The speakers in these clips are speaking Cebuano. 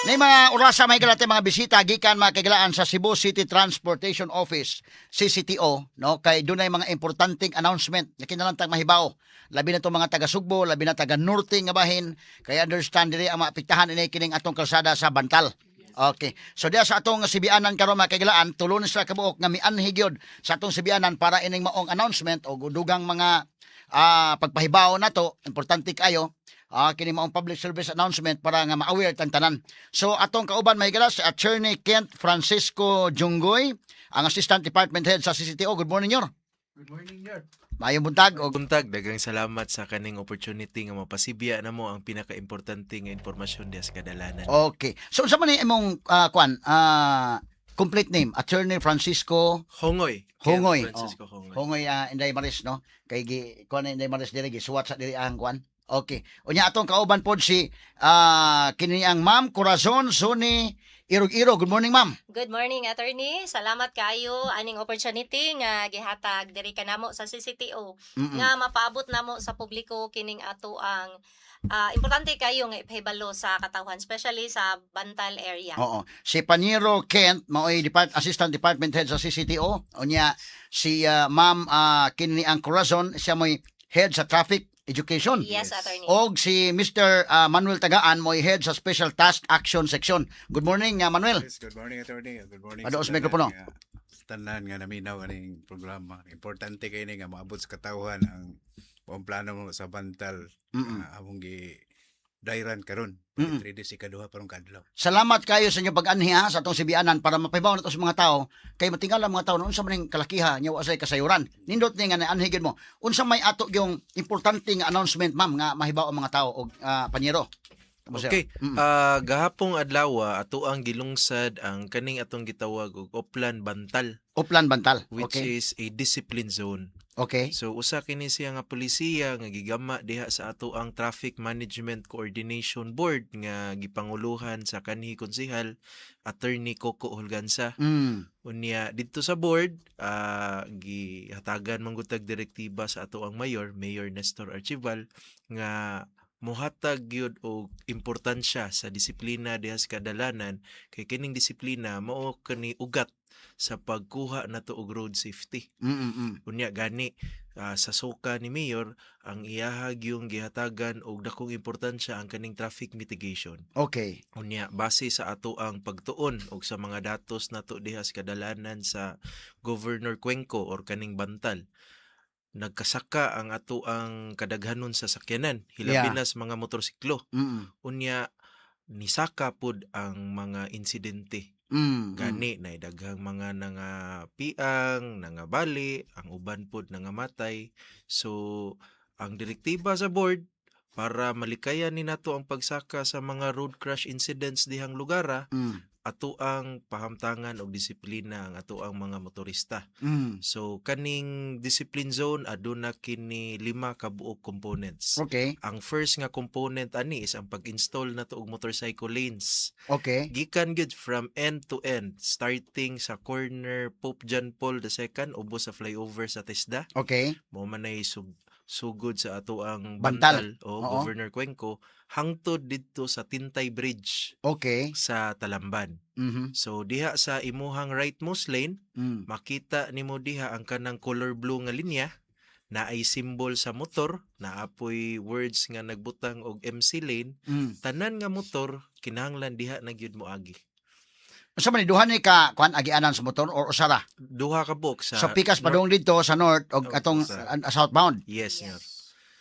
Nay mga orasa, may galate mga bisita gikan, mga kahigalaan, sa Cebu City Transportation Office, CCTO, no, kay dunay mga importanteng announcement nga kinahanglan mahibaw. Labi na tong mga taga Sugbo, labi na taga Norte nga bahin, kay understand diri ang maapektahan ini kining atong kalsada sa Bantal. Okay. So diya sa atong sibianan karon, mga kahigalaan, tulo ni sila kabuok nga mianhi gyud sa atong sibianan para ining maong announcement o dugang mga pagpahibaw nato, importante kayo kini maong public service announcement para nga ma-aware tang tanan. So atong kauban, mga higala, si Attorney Kent Francisco Junggoy, ang Assistant Department Head sa CCTO. Good morning, Yor. Good morning, Yor. Maayong buntag og Buntag, daghang salamat sa kaning opportunity nga mapasibya namo ang pinaka-importante nga impormasyon diha sa kadalanan. Okay. So unsa man ni imong kuan complete name? Attorney Francisco Hongoy. Kent Hongoy. Francisco Hongoy. Hongoy, Inday Maris, no? Kay gi kuan na Inday Maris diri, gisuwat sa diri ang kuan. Okay. Unya atong kauban pod si kini ang Ma'am Corazon Sony Irog-Iro. Good morning, ma'am. Good morning, attorney. Salamat kaayo aning opportunity nga gihatag diri kanamo sa CCTO nga mapaabot namo sa publiko kining ato ang importante kayo nga ipahibalo sa katawhan, especially sa Bantal area. Oo. Si Paniro Kent maoy Assistant Department Head sa CCTO. Unya si Ma'am kini ang Corazon, siya mo'y head sa Traffic Education. Yes, Yes. attorney. Og si Mr. Manuel Tagaan mo'y head sa Special Task Action Section. Good morning, Manuel. Yes, good morning, attorney. Good morning. Padoos sa tanan mikropono. sa tanan nga naminaw aning programa. Importante kay ni nga maabot sa katawhan ang buong plano mo sa Bantal among gi dairan karon. 3 days ikaduha parong kadlaw. Salamat kayo sa inyong pag-anhi ha, sa atong sibianan para mapahibaw nato sa mga tao kay matingala ang mga tao na unsa man ning kalakiha nya wa say kasayuran. Nindot ni nga naanhi gyud mo. Unsa may ato yung importante nga announcement, ma'am, nga mahibaw ang mga tao og panyero? Kamo, sir? Okay. Gahapong adlaw ato ang gilungsad ang kaning atong gitawag og Oplan Bantal, Oplan Bantal. which is a discipline zone. So usa kini siya nga polisiya nga gigama diha sa ato ang Traffic Management Coordination Board nga gipanguluhan sa kanhi konsehal Attorney Coco Holganza. Unya didto sa board, gihatagan man gud tag direktiba sa ato ang mayor, Mayor Nestor Archival, nga mohatag gyud og importansya sa disiplina diha sa kadalanan kay kining disiplina mao kani ugat sa pagkuha nato og road safety. Unya gani sa suka ni Mayor ang iyahag yung gihatagan og dakong importansya ang kaning traffic mitigation. Unya base sa ato ang pagtuon og sa mga datos nato diha sa kadalanan sa Governor Cuenco or kaning Bantal, nagkasaka ang ato ang kadaghanon sa sakyanan, hilabi na sa mga motorsiklo. Unya nisaka pod ang mga insidente. Gani na daghang mga nanga piang, nangabali, ang uban pod nangamatay. So ang direktiba sa board para malikayan ni nato ang pagsaka sa mga road crash incidents dihang lugara, ato ang pahamtangan og disiplina ang ato ang mga motorista. So kaning discipline zone aduna kini lima ka buok components. Ang first nga component ani is ang pag-install nato og motorcycle lanes. Gikan gyud from end to end, starting sa corner Pope John Paul II ubos sa flyover sa TESDA. Mao man ay sugod sa ato ang Bantal. Bantal, o Governor Cuenco hangtod didto sa Tintay Bridge sa Talamban. So diha sa imuhang rightmost lane, makita nimo diha ang kanang color blue nga linya na ay symbol sa motor, naapoy words nga nagbutang og MC lane. Tanan nga motor kinahanglan diha na gyud moagi. Unsa man ni, duha ni ka kuan agianan sa motor or usa ra? Duha ka buok sa So pikas padung didto sa north og Oh, atong southbound. Yes, sir.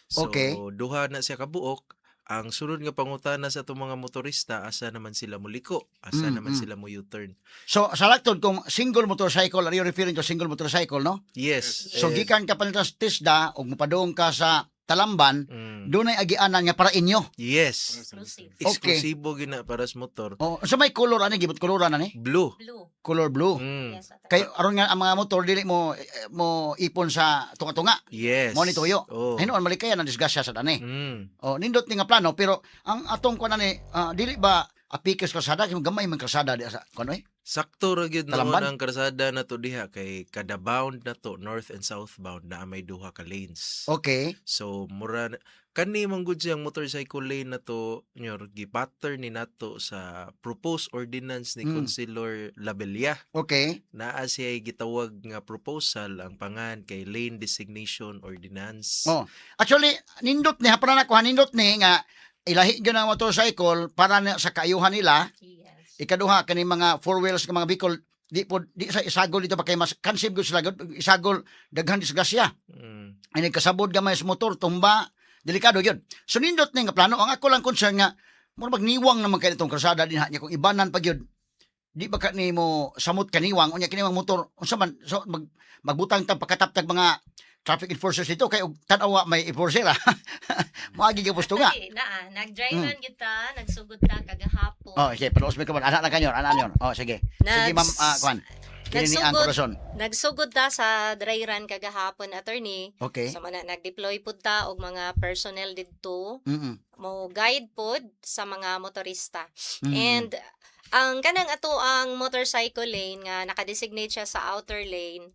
So duha na siya kabuok. Ang sunod nga pangutana sa atong mga motorista, asa naman sila muliko, asa naman sila mo U-turn? So sa laktod kung single motorcycle, are you referring to single motorcycle, no? Yes. So eh, gikan ka pa nito sa TESDA ug mopadung ka sa Talamban, dunay agianan nga para inyo. Yes. Exclusive. Eksklusibo gina para sa motor. Oh, unsa may color ani, gibot koloran ani? Blue. Blue. Color blue. Yes, attorney. Kay aron nga ang mga motor dili mo mo ipon sa tunga-tunga. Yes. Mo ni tuyo. Oh. Hinuon malikayan ang disgrasya sa ani. Oh, nindot ni nga plano, pero ang atong kuan ani, dili ba apikos kalsada kay gamay man kalsada di sa kuan oy? Sakto ra gyud noon Talamban? ang karsada na to diha kay kada bound na to, north and southbound, na may duha ka lanes. So mura kani man gud siyang motorcycle lane na to nyor, gi-pattern ni nato sa proposed ordinance ni Councilor Labella. Naa siya gitawag nga proposal, ang pangan kay Lane Designation Ordinance. Oh. Actually, nindot ni hapon na ko, nindot ni nga ilahi gyud ang motorcycle para na sa kaayuhan nila. Ikaduha, kani mga four wheels nga mga vehicle di po di sa isagol dito pa kay mas conceive gud sila gud isagol, daghan disgrasya. Ay kasabod gamay sa motor, tumba, delikado gyud. So nindot ni nga plano. Ang ako lang concern nga mura magniwang naman kay itong kalsada dinha niya kung ibanan pa gyud, di ba ka nimo samot kaniwang? Unya kini mga motor, unsa man? So magbutang tag pakataptag mga traffic enforcers dito kay og tan-awa may enforcer, ah. Moagi gyud pusto nga. Actually, naa, nag-dry run kita, nagsugod ta kagahapon. Oh, sige, panuos mi ana na kanyor, ana nyor. Oh, sige. Sige, ma'am, ah, kuan. Kini ni ang corazon. Nagsugod ta sa dry run kagahapon, attorney. So mana nag-deploy pud ta og mga personnel didto mo guide pod sa mga motorista. And ang kanang ato ang motorcycle lane nga naka-designate siya sa outer lane,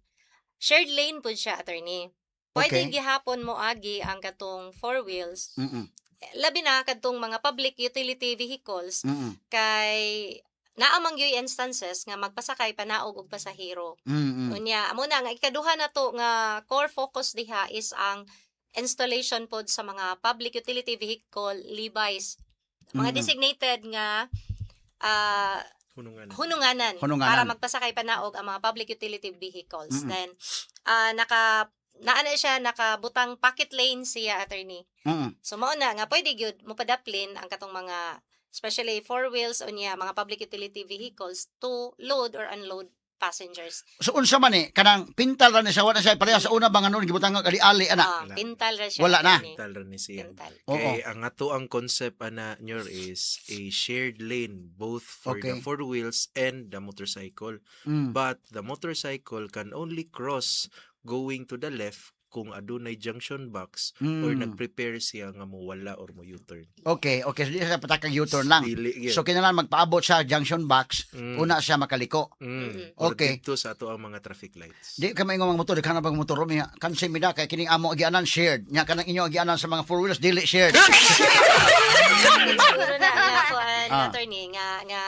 shared lane pud siya, attorney. Pwede gihapon mo agi ang katong four wheels. Labi na kadtong mga public utility vehicles kay naa man gyuy instances nga magpasakay panaog og pasahero. Unya, amo na nga ikaduha na to nga core focus diha is ang installation pod sa mga public utility vehicle levies. Mga designated nga Hunungan. Hununganan, Hununganan. para magpasakay panaog ang mga public utility vehicles. Then naka naa na siya nakabutang pocket lane siya, attorney. So mao na nga pwede gyud mopadaplin ang katong mga especially four wheels unya mga public utility vehicles to load or unload passengers. So unsa man eh, kanang pintal ra ni siya, wala siya pareha sa una ba nga noon gibutang nga ali-ali ana? Ah, Wala. Pintal ra siya, Wala na. attorney. Pintal ra ni siya. Pintal. Kay ang ato ang concept ana nyor is a shared lane both for the four wheels and the motorcycle. But the motorcycle can only cross going to the left kung adunay junction box or nag-prepare siya nga mowala or mo U-turn. Okay. So di siya patakag U-turn lang. Dili gyud. So kinahanglan magpaabot sa junction box, una siya makaliko. Or didto sa ato ang mga traffic lights. Di ka maingon mga motor, di ka na bang motor mi kansi mi da kay kining amo agianan shared. Nya kanang inyo agianan sa mga four wheelers dili shared. Siguro na nga kuan, attorney, nga nga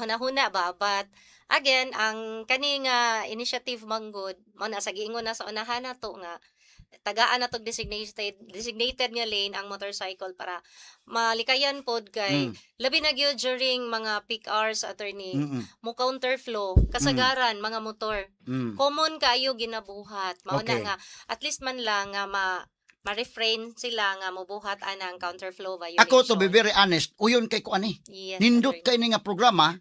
hunahuna ba, but again ang kani nga initiative manggod mo na sa giingon na sa unahan na to nga tagaan na tog designated nga lane ang motorcycle para malikayan pod kay labi na gyud during mga peak hours, attorney, mo counterflow kasagaran mga motor, common kayo ginabuhat. Mao na nga at least man lang nga ma ma-refrain sila nga mobuhat anang counterflow violation. Ako, to be very honest, uyon kay ko ani. Yes, Nindot attorney. kay ni nga programa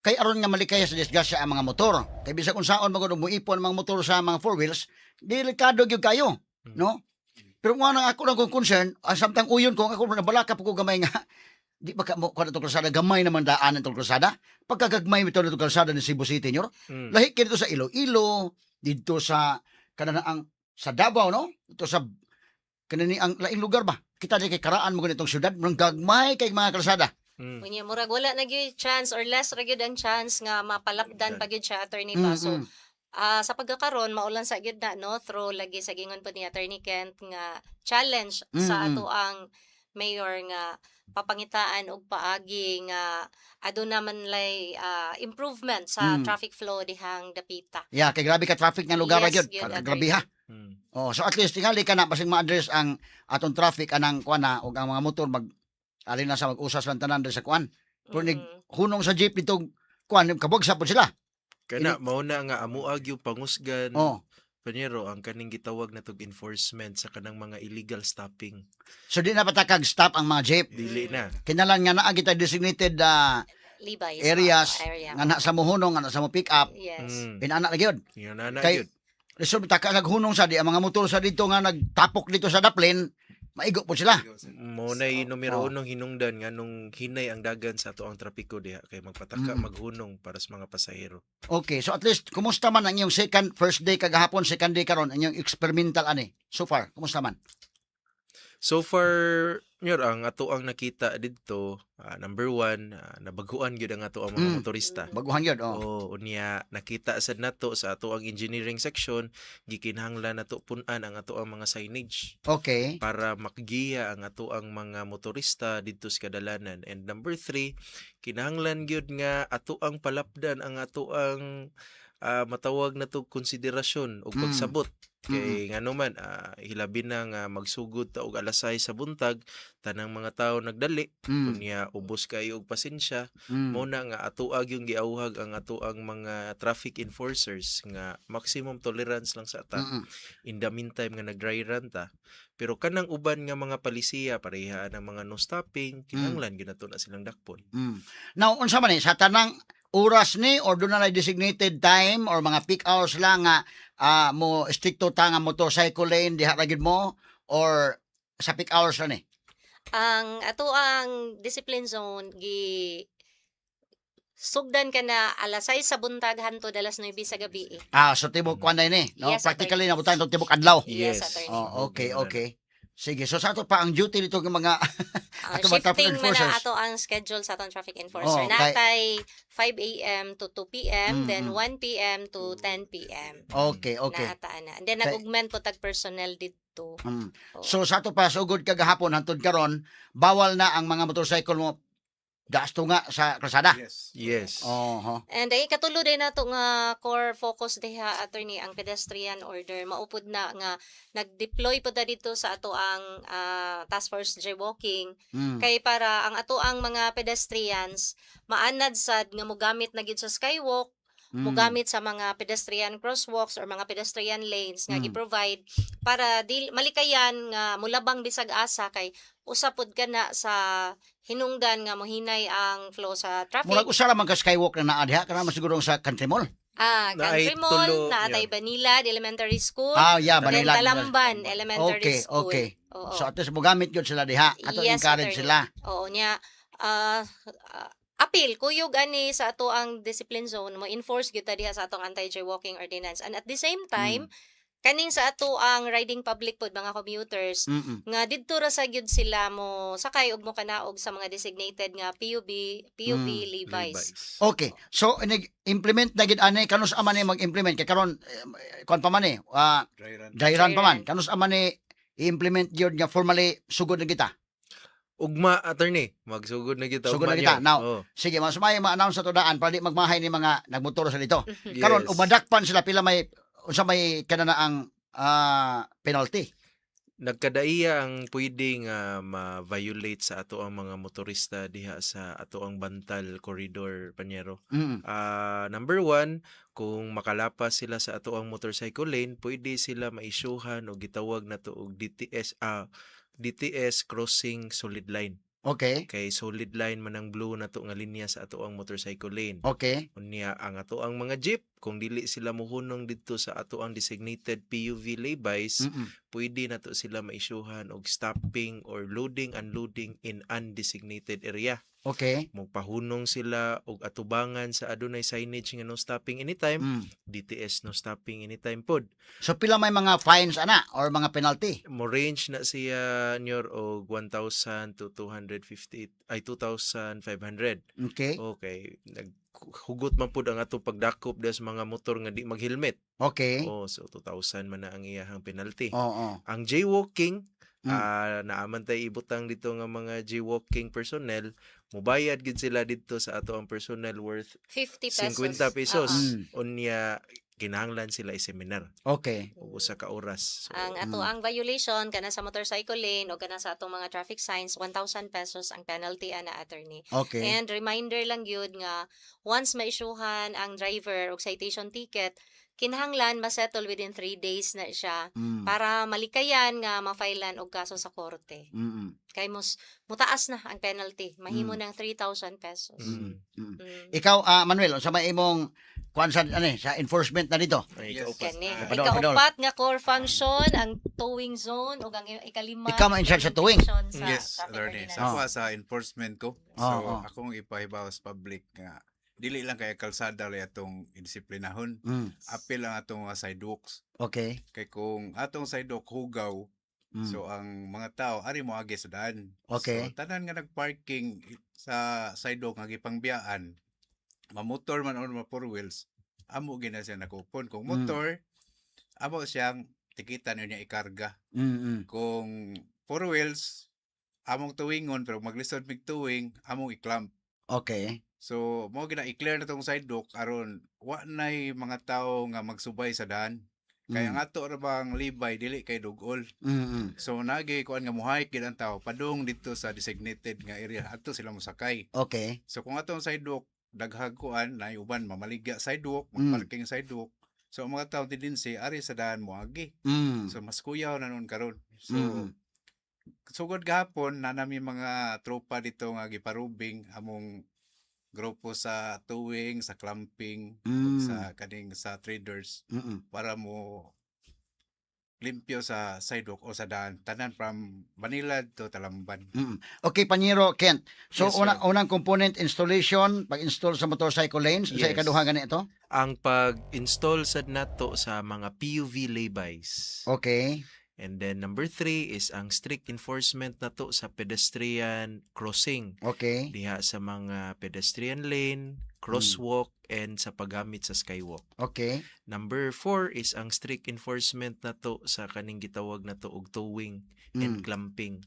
kay aron nga malikaya sa disgrasya ang mga motor. Kay bisag unsaon magud moipon ang mga motor sa mga four wheels, delikado gyud kayo, no? Pero nga nang ako lang kong concern, ang samtang uyon ko, ako nabalaka po ko gamay nga di ba ka mo kuan itong kalsada, gamay naman daan itong kalsada. Pagkagagmay ito itong kalsada ni Cebu City nyor, lahi kay dito sa Iloilo, dito sa kanana ang sa Davao, no? Dito sa kanani ang laing lugar ba? Kita di kay karaan mo ganitong syudad, murag gagmay kay mga kalsada. Unya murag wala na gyud chance or less ra gyud ang chance nga mapalapdan pa gyud siya, attorney ba. So sa pagkakaron maulan sa gyud na no through lagi sa gingon po ni Attorney Kent nga challenge sa ato ang mayor nga papangitaan og paagi nga aduna man lay improvement sa traffic flow dihang dapita. Yeah, kay grabe ka traffic nga lugar Yes, gyud. gyud, Grabe ha. Oh, so at least tingali ka na basing ma-address ang atong traffic anang kuan na ug ang mga motor mag alin na sa mag-usas lang tanan diri sa kuan. Pero hunong sa jeep dito kuan kabagsa po sila. Kana mao na nga amuag yung pangusgan, Panyero, ang kaning gitawag na tog enforcement sa kanang mga illegal stopping. So di na patakag stop ang mga jeep. Dili na. Kinalan nga naa kita designated Levi's areas area. nga na sa mohunong, nga na sa mo pick up, inana na gyud. Yun na na Kay gyud. Lisod taka naghunong sa di ang mga motor sa dito nga nagtapok dito sa daplin, maigo po sila. Mao na numero unong hinungdan nga nung hinay ang dagan sa ato ang trapiko diha kay magpataka maghunong para sa mga pasahero. Okay, so at least kumusta man ang iyong second first day kagahapon, second day karon, ang iyong experimental ani so far, kumusta man? So far, Nyor, ang ato ang nakita didto, number one, nabaguan gyud ang ato ang mga motorista. Baguhan yun, oh. Oh, unya nakita sad nato sa ato ang engineering section, gikinahanglan nato pun-an ang ato ang mga signage para makgiya ang ato ang mga motorista didto sa kadalanan. And number three, kinahanglan gyud nga ato ang palapdan ang ato ang matawag na to konsiderasyon ug pagsabot kay ngano man hilabi na nga magsugod ta og alas 6 sa buntag, tanang mga tawo nagdali, unya ubos kayo og pasensya. Mao na nga atoa gyung giawhag ang ato ang mga traffic enforcers nga maximum tolerance lang sa ata in the meantime nga nag-dry run ta. Pero kanang uban nga mga palisiya, pareha ang mga no stopping, kinahanglan gyud nato na silang dakpon. Now, unsa man ni sa tanang oras ni or doon na designated time or mga peak hours lang nga mo stricto ta nga motorcycle lane diha ra gyud mo or sa peak hours lang ni? Ang ato ang discipline zone gi sugdan ka na alas 6 sa buntag hantod alas 9 sa gabi eh. Ah, so tibok kuan na ini, no? Yes, Practically nabutan tong tibok adlaw. Yes, attorney. Oh, okay. Sige, so sa ato pa ang duty nito ng mga ato mga traffic Shifting man na enforcers. ato ang schedule sa atong traffic enforcer. Oh, kay- Natay 5 a.m. to 2 p.m., then 1 p.m. to 10 p.m. Okay. Naataan na. And then nag-augment po tag personnel didto. Oo. So sa ato pa sugod kagahapon hantod karon, bawal na ang mga motorcycle mo gasto nga sa kalsada. Yes. Yes. Oho. And ay katulo din nato nga core focus diha, attorney, ang pedestrian order. Maupod na nga nag-deploy po ta dito sa ato ang task force jaywalking kay para ang ato ang mga pedestrians maanad sad nga mogamit na gid sa skywalk, mogamit sa mga pedestrian crosswalks or mga pedestrian lanes nga gi-provide para di malikayan nga mulabang bisag asa, kay usa pod ka na sa hinungdan nga mohinay ang flow sa traffic. Murag usa ra man ka skywalk na naa diha kana man siguro sa Country Mall. Ah, Naay Country Mall, tulo, naatay Banilad Elementary School, Ah, yeah, then Manila. Talamban Elementary School. Oo. So at least mogamit gyud sila diha. Ato Yes, encourage attorney. sila. Oo niya. Apil kuyog ani sa ato ang discipline zone mo enforce gyud ta diha sa atong anti-jaywalking ordinance. And at the same time, kaning sa ato ang riding public pod mga commuters nga didto ra sa gyud sila mo sakay ug mo kanaog sa mga designated nga PUB PUV laybys. Laybys. Okay. So implement na gid ani, kanus ama ni mag-implement kay karon kuan pa man eh, Dry run. dry run pa man. Dry run. Kanus ama ni i-implement gyud nga formally sugod na kita? Ugma, attorney, magsugod na kita. Sugod Ugma na kita. niyo. Now, Oh. sige, mas may ma-announce sa daan para di magmahay ni mga nagmotor sa dito. Yes. Karon umadakpan sila, pila may unsa may kanana ang penalty? Nagkadaiya ang pwede nga ma-violate sa ato ang mga motorista diha sa ato ang Bantal Corridor, Panyero. Number one, kung makalapas sila sa ato ang motorcycle lane, pwede sila maisyuhan o gitawag na to og DTS DTS crossing solid line. Kay solid line man ang blue na to nga linya sa ato ang motorcycle lane. Unya ang ato ang mga jeep, kung dili sila mohunong didto sa ato ang designated PUV laybys, pwede na to sila maisyuhan og stopping or loading unloading in undesignated area. Magpahunong sila og atubangan sa adunay signage nga no stopping anytime, DTS no stopping anytime pod. So pila may mga fines ana or mga penalty? Mo range na siya nyor og 1,000 to 250 ay 2,500. Okay, naghugot man pud ang ato pagdakop diha sa mga motor nga di mag-helmet. Oh, so 2,000 man na ang iyahang penalty. Ang jaywalking, naaman tay ibutang dito nga mga jaywalking personnel, mubayad gid sila didto sa ato ang personnel worth 50 pesos. 50 pesos. Oo. Unya kinahanglan sila i-seminar og usa ka oras. So, Ang ato ang violation kana sa motorcycle lane o kana sa atong mga traffic signs, 1,000 pesos ang penalty ana, attorney. And reminder lang gyud nga once maisyuhan ang driver og citation ticket, kinahanglan masettle within 3 days na siya para malikayan nga ma-filean og kaso sa korte. Kay mos mutaas na ang penalty, mahimo ng 3,000 pesos. Ikaw, Manuel, unsa may imong kuan sa ano eh, sa enforcement na dito? Ay, Yes. ikaupat. Kani. Padol, padol. Ikaupat nga core function ang towing zone ug ang ikalima, Ikaw man in charge sa towing. implementation sa Yes, traffic attorney. ordinance. Sa ako sa enforcement ko. So, akong ipahibaw sa public nga dili lang kay kalsada lang atong disiplinahon. Apil ang atong mga sidewalks. Kay kung atong sidewalk hugaw, So ang mga tao ari moagi sa daan. So tanan nga nagparking sa sidewalk nga gipangbiyaan, mamotor man or ma four wheels, amo gina siya nakupon. Kung motor, amo siyang tikitan niya ikarga. Kung four wheels, among tuwingon pero maglisod mig tuwing, among i-clamp. So mo gina i-clear na tong sidewalk aron wa nay mga tao nga magsubay sa daan. Kaya nga ato ra bang libay dili kay dugol. So nagi kuan nga muhike gid ang tao padung dito sa designated nga area adto sila mosakay. So kung atong sidewalk daghag kuan na uban mamaligya sidewalk, magparking sidewalk. So ang mga tao tendency ari sa daan moagi. So mas kuyaw na noon karon. So sugod gahapon na nami mga tropa dito nga giparubing among grupo sa towing, sa clamping, sa kaning sa traders para mo limpyo sa sidewalk o sa daan tanan from Manila to Talamban. Okay, Panyero Kent. So Yes, sir. Unang component, installation, pag-install sa motorcycle lanes, sa ikaduha gani ito? Ang pag-install sad nato sa mga PUV laybys. And then number three is ang strict enforcement nato sa pedestrian crossing. Diha sa mga pedestrian lane, crosswalk, and sa paggamit sa skywalk. Number four is ang strict enforcement nato sa kaning gitawag nato og towing and clamping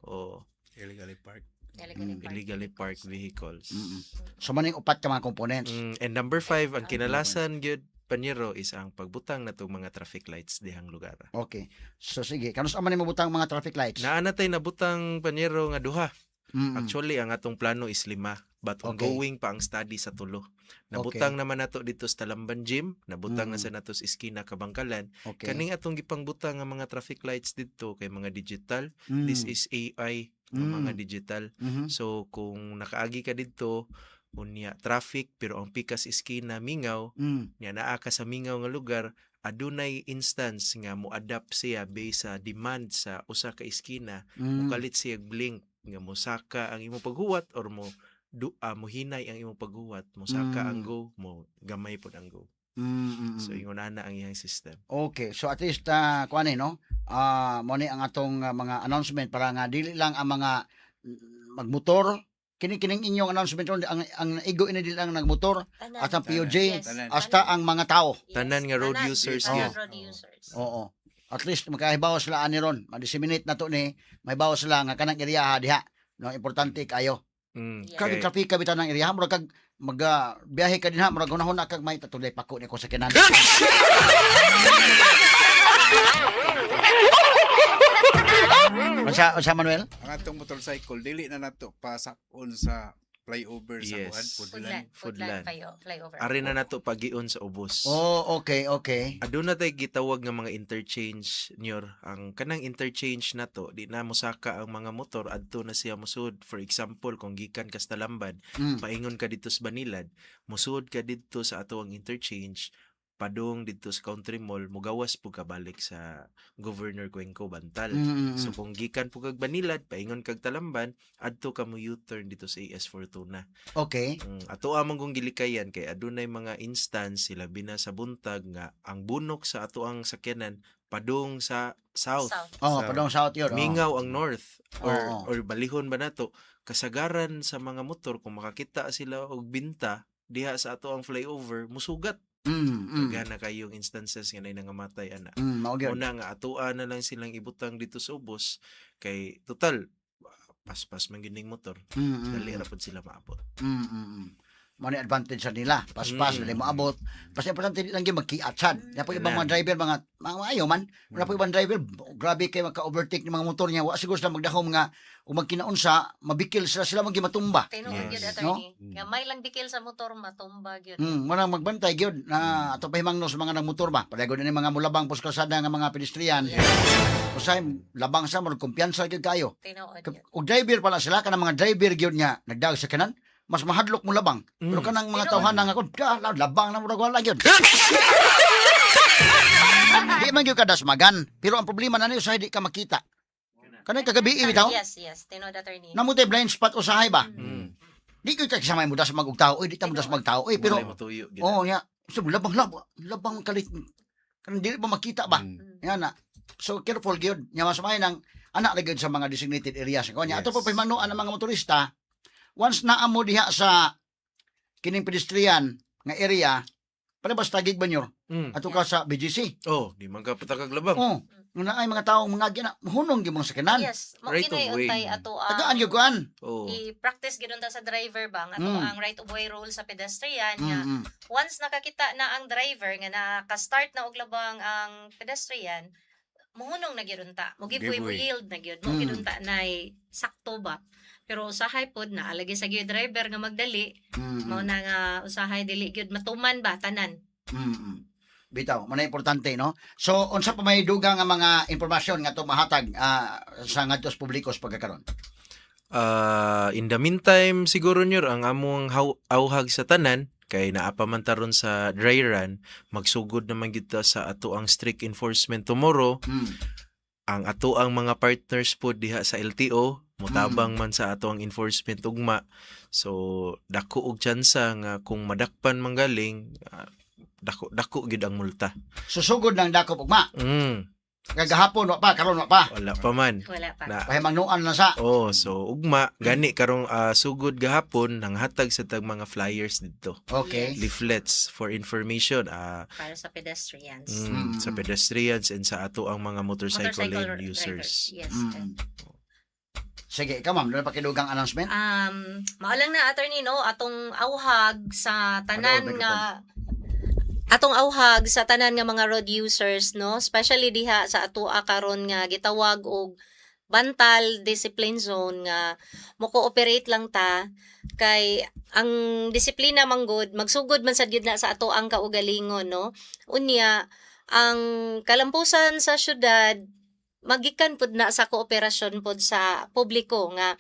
o Illegally parked. Illegally parked illegally parked vehicles. vehicles. So maning upat ka mga components. And number five, ang kinalasan gyud, Panyero, is ang pagbutang natong mga traffic lights dihang lugar. Okay. So sige, kanus man nimo butang mga traffic lights? Naa na tay nabutang, Panyero, nga duha. Actually, ang atong plano is lima, but ongoing pa ang study sa tulo. Nabutang naman nato dito sa Talamban Gym, nabutang na sa nato sa Iskina Kabangkalan. Kaning atong gipangbutang nga mga traffic lights didto kay mga digital. This is AI nga mga digital. So kung nakaagi ka didto unya traffic pero ang pikas iskina mingaw, nya naa ka sa mingaw nga lugar, adunay instance nga mo-adapt siya based sa demand sa usa ka iskina, mokalit siya blink nga mosaka ang imong paghuwat or mo du, mohinay ang imong paghuwat, mosaka ang go, mo gamay pod ang go. So ingon ana ang iyang system. Okay, so at least kuan eh, no? Mo ni ang atong mga announcement para nga dili lang ang mga magmotor kini kining inyong announcement ron, ang igo ini dili lang nagmotor Tanan. at ang PUJ Yes. Tanan. hasta ang mga tao. Yes. Tanan nga road Tanan. users Tanan gyud. road users. Oo. At least makahibaw sila ani ron, ma-disseminate na to ni, mahibaw sila nga kanang area diha. No, importante kayo. Yes. Kag traffic ka bitaw ng area, murag kag mag biyahe ka dinha, murag hunahuna kag may tatulay pako ni ko sa kinan. Unsa, Manuel? Ang atong motorcycle dili na nato pasakon sa flyover sa Yes. kuan Foodland, Pudlan. Foodland Foodland. Flyover. Ari na nato pagion sa ubos. Oh, okay. Aduna tay gitawag nga mga interchange nyor. Ang kanang interchange nato, di na mosaka ang mga motor adto na siya mosud. For example, kung gikan ka sa Talamban, paingon ka didto sa Banilad, mosud ka didto sa ato ang interchange, padung didto sa Country Mall, mugawas pud ka balik sa Governor Cuenco Bantal. So kung gikan pud kag Banilad, paingon kag Talamban, adto ka mo U-turn dito sa AS Fortuna. Ato among kong gilikayan kay adunay mga instance sila bina sa buntag nga ang bunok sa ato ang sakyanan padung sa south. South. Oh, Sa- padong south yun. Oh. Mingaw ang north or or balihon ba nato kasagaran sa mga motor kung makakita sila og binta diha sa ato ang flyover musugat. Daghan na kayong instances nga nay nangamatay ana. Mao gyud. Una nga atoa na lang silang ibutang dito sa ubos kay total paspas man gyud ning motor, dali ra pud sila maabot. Mao ni advantage sa nila. Paspas, dali moabot. Basta importante di lang gyud magkiat sad. Na po ibang mga Tanan. driver mga ayaw man. Wala po ibang driver, grabe kay maka-overtake ni mga motor niya. Wa siguro sila magdahom nga ug magkinaunsa, mabikil sila sila man gyud matumba. Tinuod gyud, No? attorney. Nga may lang bikil sa motor matumba gyud. Mo nang magbantay gyud na ato pahimangno sa mga nagmotor ba. Pareho ni mga mulabang pos kalsada nga mga pedestrian. Usahay labang sa mo kumpiyansa gyud kayo. Tinuod gyud. Og driver pala sila kanang mga driver gyud nga nagdaog sa kanan, mas mahadlok mo labang. Pero kanang mga tawhana nga kun, labang na murag wala gyud. Di man gyud ka dasmagan, pero ang problema na niyo usahay di ka makita. Kanang kagabi bitaw. Yes. Tinuod, attorney. Namutay blind spot usahay ba? Di gyud ka samay mo dasmag og tao, oy di ta mo dasmag tao, oy pero Walay motuyo gyud. oh nya, so labang labang labang kalit. Kanang dili ba makita ba? Yan na. So careful gyud. Nya mas maayo nang ana ra gyud sa mga designated areas. Kunya ato pa pahimangnoan ang mga motorista, once naa mo diha sa kining pedestrian nga area, para basta gig banyor ato ka sa BGC. Oh, di man ka patakag labang. Oh, nga naay mga tawo mga gina hunong gyud mga sakyanan. Yes, mao Right of kinay way. untay ato ang Tagaan gyud kuan. I-practice gyud unta sa driver ba ang ato ang right of way rule sa pedestrian nga once nakakita na ang driver nga naka-start na og labang ang pedestrian, muhunong na gyud unta, mo give way, Give mo way. yield na gyud mo gyud unta nay sakto ba. Pero usahay pod na alagi sa gyud driver nga magdali, mao na nga usahay dili gyud matuman ba tanan. Bitaw, mao na importante, no? So, unsa pa may dugang nga mga impormasyon nga atong mahatag sa ngadto sa publiko sa pagkakaron? Ah, in the meantime, siguro nyor ang among auhag sa tanan kay naa pa man taron sa dry run, magsugod naman gyud ta sa ato ang strict enforcement tomorrow. Ang ato ang mga partners po diha sa LTO mutabang man sa ato ang enforcement ugma. So dako og tsansa nga kung madakpan manggaling, dako dako gyud ang multa. Susugod ng dakop ugma. Kagahapon wa pa, karon wa pa. Wala pa man. Wala pa. Na Pahimangnoan lang sa. Oh, so ugma gani karong sugod gahapon nanghatag sa tag mga flyers didto. Leaflets for information Para sa pedestrians. Sa pedestrians and sa ato ang mga motorcycle Motorcycle lane users. drivers. Yes. Sige, ikaw ma'am, doon pa kidugang announcement? Mao lang na, attorney, no, atong auhag sa tanan Ano, nga atong auhag sa tanan nga mga road users, no, especially diha sa atoa karon nga gitawag og Bantal Discipline Zone, nga mo cooperate lang ta kay ang disiplina manggod magsugod man sad gyud na sa ato ang kaugalingon, no. Unya ang kalampusan sa syudad magikan pud na sa kooperasyon pud sa publiko nga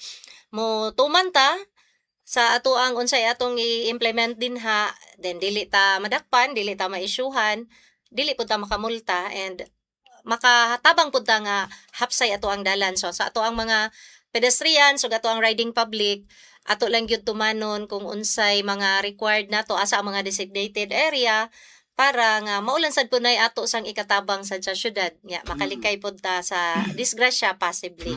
mo tuman ta sa ato ang unsay atong i-implement dinha, then dili ta madakpan, dili ta maisyuhan, dili pud ta makamulta and makatabang pud ta nga hapsay ato ang dalan. So sa ato ang mga pedestrian, so ato ang riding public, ato lang gyud tumanon kung unsay mga required nato, asa ang mga designated area, para nga maulan sad pud nay ato sang ikatabang sad sa syudad nya makalikay pud ta sa disgrasya possibly.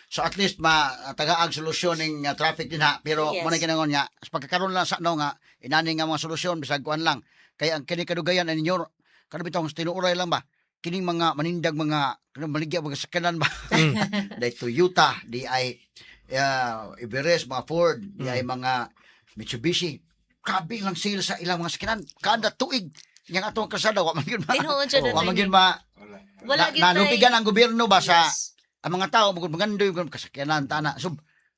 So at least ma tagaag solusyon ning traffic din ha, pero mo na kinangon nga sa pagkakaron lang sa no nga inani nga mga solusyon bisag kuan lang kay ang kini kadugayan ani ninyo kano bitong tinuoray lang ba kining mga manindag mga kanang maligya mga sakyanan ba, dahil Toyota di ay Everest, mga Ford di ay mga Mitsubishi, grabe lang sale sa ilang mga sakyanan kada tuig. Yang atong kalsada wa man gyud ma Tinuod jud, wa man attorney. gyud ma Wala. Wala na, gyud tay- nalupigan ang gobyerno ba sa ang mga tao mugod magandoy mugod kasakyanan tana. So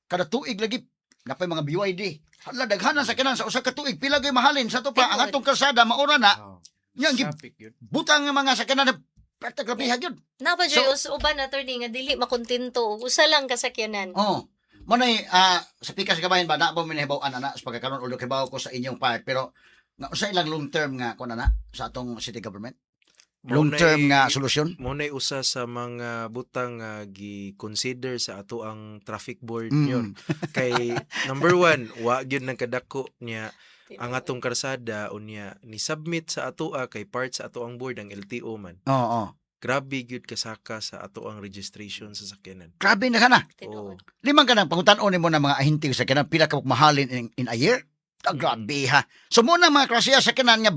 kada tuig lagi napay mga BYD. Hala, daghan ang sakyanan sa usa ka tuig, pila gyud mahalin sa to pa ang Tinuod. atong kalsada maura na. Oh. Nya ang Traffic yun. butang nga mga sakyanan perta grabe gyud. Napa So- so, uban, attorney, nga dili makontento og usa lang kasakyanan. Oh. Mo nay sa pikas kabahin ba na ba minahibaw-an ana sa pagkakaron, although kibaw ko sa inyong part, pero nga usa ilang long term nga kuan ana sa atong city government? Long term nga solusyon? Mao nay usa sa mga butang nga gi-consider sa ato ang traffic board nyor. Kay number one, wa gyud nang kadako niya ang atong karsada. Unya ni submit sa atoa kay part sa ato ang board ang LTO man. Oo. Grabe gyud kasaka sa ato ang registration sa sakyanan. Grabe na kana. Tinuod. Limang ka nang pangutan-on nimo ng mga ahinti sa sakyanan pila ka mahalin in a year? Ah, grabe ha. So mo na mga klase sa sakyanan nga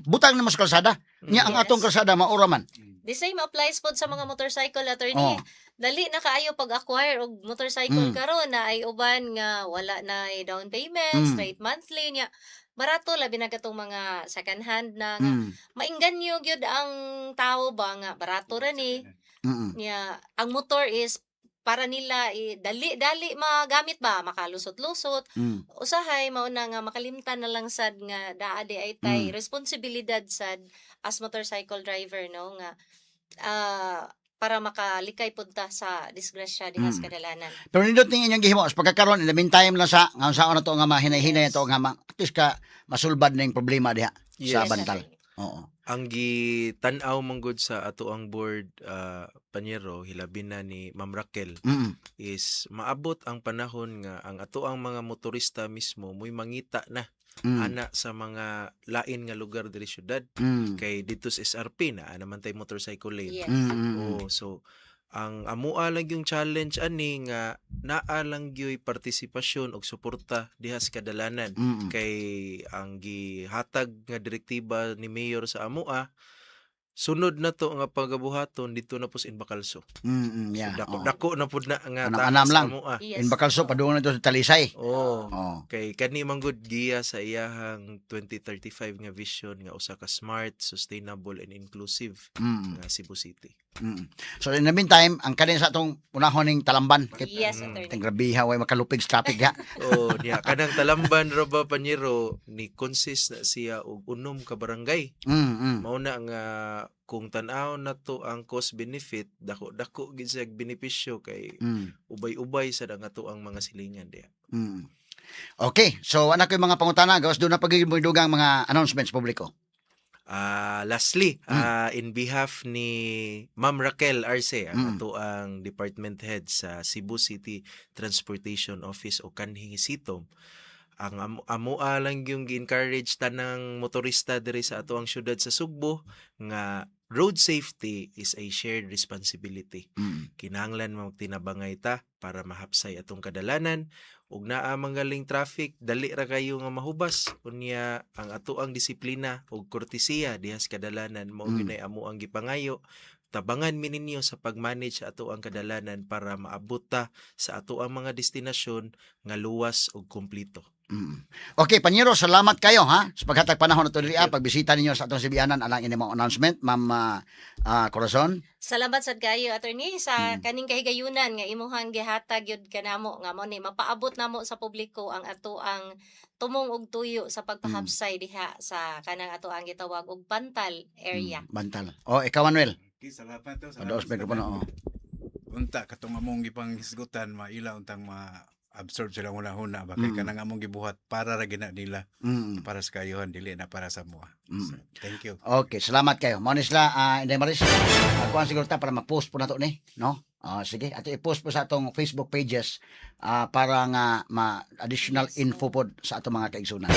butang nimo sa kalsada. Nya ang atong kalsada maura man. The same applies pod sa mga motorcycle, attorney. Dali na kaayo pag-acquire og motorcycle karon na ay uban nga wala na ay down payment, straight monthly niya. Barato labi na katong mga second hand na nga maingganyo gyud ang tao ba nga barato ra ni. Niya ang motor is para nila eh, dali dali magamit ba, makalusot-lusot. Usahay mao na nga makalimtan na lang sad nga daa di ay tay responsibilidad sad as motorcycle driver, no, nga para makalikay pud ta sa disgrasya diha sa kadalanan. Pero nindot ning inyong gihimo sa pagkakaron in the meantime lang sa nga unsaon na to nga mahinay-hinay to nga at least ka masulbad ning problema diha sa Bantal. Attorney. Oo. Ang gitan-aw man gud sa ato ang board, panyero, hilabi na ni Ma'am Raquel, is maabot ang panahon nga ang ato ang mga motorista mismo mo'y mangita na. Ana sa mga lain nga lugar diri syudad kay dito sa SRP naa naman tay motorcycle lane. Oh, so ang amua lang yung challenge ani nga naa lang gyoy partisipasyon og suporta diha sa kadalanan kay ang gihatag nga direktiba ni mayor sa amua, sunod na to nga pagabuhaton dito na po sa Inbacalso. So dako dako na pud na nga Anam-anam taas sa lang. amua. Yes. In Bacalso padung na to sa Talisay. Oh. Oh. Kay kani man gud giya sa iyahang 2035 nga vision nga usa ka smart, sustainable and inclusive nga Cebu City. So in the meantime, ang kanin sa atong unahon ning Talamban kay Yes, attorney. ting grabiha way makalupig sa traffic ha. Oh, niya kanang Talamban ra ba, panyero, ni consist na siya og 6 ka barangay. Mao na nga kung tan-awon nato ang cost benefit, dako-dako gid siya benepisyo kay ubay-ubay sad ang ato ang mga silingan diha. Okay, so ana ko'y mga pangutana, gawas doon na pagiging mo dugang mga announcements publiko. Lastly, in behalf ni Ma'am Raquel Arce, ang ato ang department head sa Cebu City Transportation Office o kanhing CITOM, ang amoa lang yung gi-encourage tanang motorista diri sa ato ang syudad sa Sugbo nga road safety is a shared responsibility. Kinahanglan magtinabangay ta para mahapsay atong kadalanan ug naa manggaling traffic, dali ra kayo nga mahubas. Unya ang ato ang disiplina ug kortesiya diha sa kadalanan mao gyud nay amo ang gipangayo. Tabangan mi ninyo sa pag-manage sa ato ang kadalanan para maabot ta sa ato ang mga destinasyon nga luwas ug kumpleto. Okay, Panyero, salamat kayo ha sa paghatag panahon nato diri pagbisita ninyo sa atong Sibianan alang ini mga announcement, Ma'am Corazon. Salamat sad kayo, attorney, sa kaning kahigayunan nga imuhang gihatag yun kanamo nga mo ni mapaabot namo sa publiko ang ato ang tumong og tuyo sa pagpahapsay diha sa kanang ato ang gitawag og Bantal area. Bantal. Oh, ikaw, Manuel. Okay, salamat to. Padaos Salamat sa mikropono. tanan. Oh. Unta katong among gipanghisgutan maila untang ma-absorb sila huna-huna ba kay kanang among gibuhat para ra gina nila, para sa kayuhan, dili na para sa amoa. So, thank you. Okay, salamat kayo. Mao ni sila, Inday Maris. Kuan siguro ta para ma-post po nato ni, no? Sige, ato i-post po sa atong Facebook pages para nga ma additional info pod sa atong mga kaigsunan.